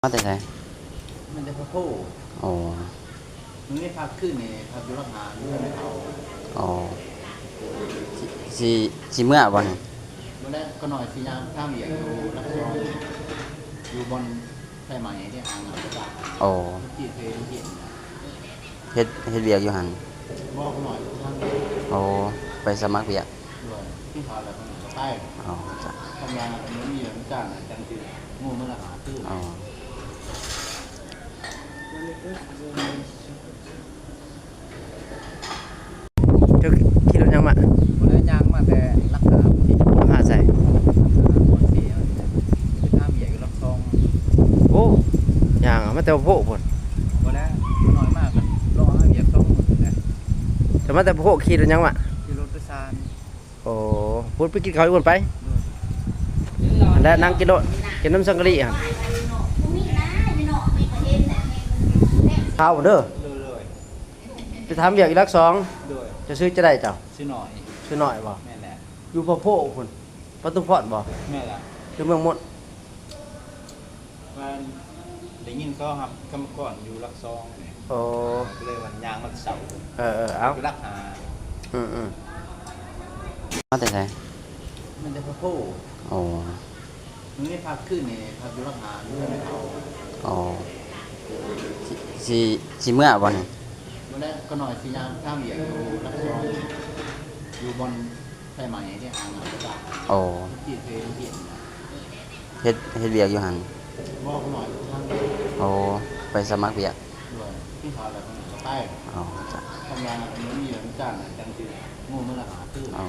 າແຕ່ໃສ? ມັນຈະພະໂພ. ອໍ ມື້ນີ້ພັກຄືນນີ້ ພັກຢູ່ຫຼັກຫ້າ ຢູ່ເຮືອນແມ່ເຖົ້າ. ອໍ ຊິ ຊິ ຊິເມືອບໍ່ນີ້? ບໍ່ແລ້ວ ຂ້ານ້ອຍຊິຍ່າງໄປທຳວຽກຢູ່ຫຼັກສອງ ຢູ່ບ່ອນໄຟໄໝ້ທີ່ຫາງານປະຈຳ. ອໍ ທີ່ເຄີຍເຮັດ ເຮັດ ເຮັດວຽກຢູ່ຫັ້ນ? ບໍ່ ຂ້ານ້ອຍໄປທຳວຽກ. ອໍ ໄປສະໝັກວຽກ. ໂດຍ ກິນເຂົ້າແລ້ວຂ້ານ້ອຍກໍໄປ. ອໍ ຈ້ະ ທຳງານມັນມີວຽກຈ້າງ ຈັ່ງຊິງູມື້ລະຫາຄືນ. ອໍ ເຈົ້າຂີ່ລົດຫຍັງມາ? ບໍ່ໄດ້ ຍ່າງມາແຕ່ຫຼັກຫ້າ. ຫຼັກຫ້າໃສ? ໄປທຳວຽກຢູ່ຫຼັກສອງ. ໂອ້ ຍ່າງມາແຕ່ໂພພຸ້ນ. ບໍ່ແລ້ວ ນ້ອຍມາກໍລໍຫາວຽກສອງມື້ແຫຼະ. ຈະມາແຕ່ໂພ ຂີ່ລົດຫຍັງມາ? ຂີ່ລົດໂດຍສານ. ໂອ້ ພຸ້ນໄປກິນເຂົ້າຢູ່ພຸ້ນໄປ. ໂດຍ ຫັ້ນແຫຼະ ນັ່ງກິນໂລດ ກິນນຳສັງກະລີຫັ້ນ. ເຂົ້າເດີ. ໂດຍ ໂດຍ ໄປທຳວຽກຢູ່ຫຼັກສອງ. ໂດຍ ເຈົ້າຊື່ຈະໃດເຈົ້າ? ຊື່ນ້ອຍ. ຊື່ນ້ອຍບໍ່? ແມ່ນແຫຼະ ຢູ່ພະໂພພຸ້ນ ປະຕູພອນບໍ່? ແມ່ນແຫຼະ ຢູ່ເມືອງມົດ. ວ່າໄດ້ຍິນເຂົາຮັບກຳມະກອນຢູ່ຫຼັກສອງນີ້. ໂອ້ ກໍເລີຍວ່າຍ່າງມາເຊົາ. ເອີໆ ເອົາ ຢູ່ຫຼັກຫ້າ. ອືມໆ ມາແຕ່ໃສ? ມັນຈະພະໂພ. ອໍ ມື້ນີ້ພັກຄືນນີ້ ພັກຢູ່ຫຼັກຫ້າ ຢູ່ເຮືອນແມ່ເຖົ້າ. ອໍ ຊິ ຊິ ຊິເມືອບໍ່ນີ້? ບໍ່ແລ້ວ ຂ້ານ້ອຍຊິຍ່າງໄປທຳວຽກຢູ່ຫຼັກສອງ ຢູ່ບ່ອນໄຟໄໝ້ທີ່ຫາງານປະຈຳ. ອໍ ທີ່ເຄີຍເຮັດ. ເຮັດ ເຮັດວຽກຢູ່ຫັ້ນ? ບໍ່ ຂ້ານ້ອຍໄປທຳວຽກ. ອໍ ໄປສະໝັກວຽກ. ໂດຍ ກິນເຂົ້າແລ້ວຂ້ານ້ອຍກໍໄປ. ອໍ ຈ້ະ ທຳງານມັນມີວຽກຈ້າງ ຈັ່ງຊິງູມື້ລະຫາຄືນ. ອໍ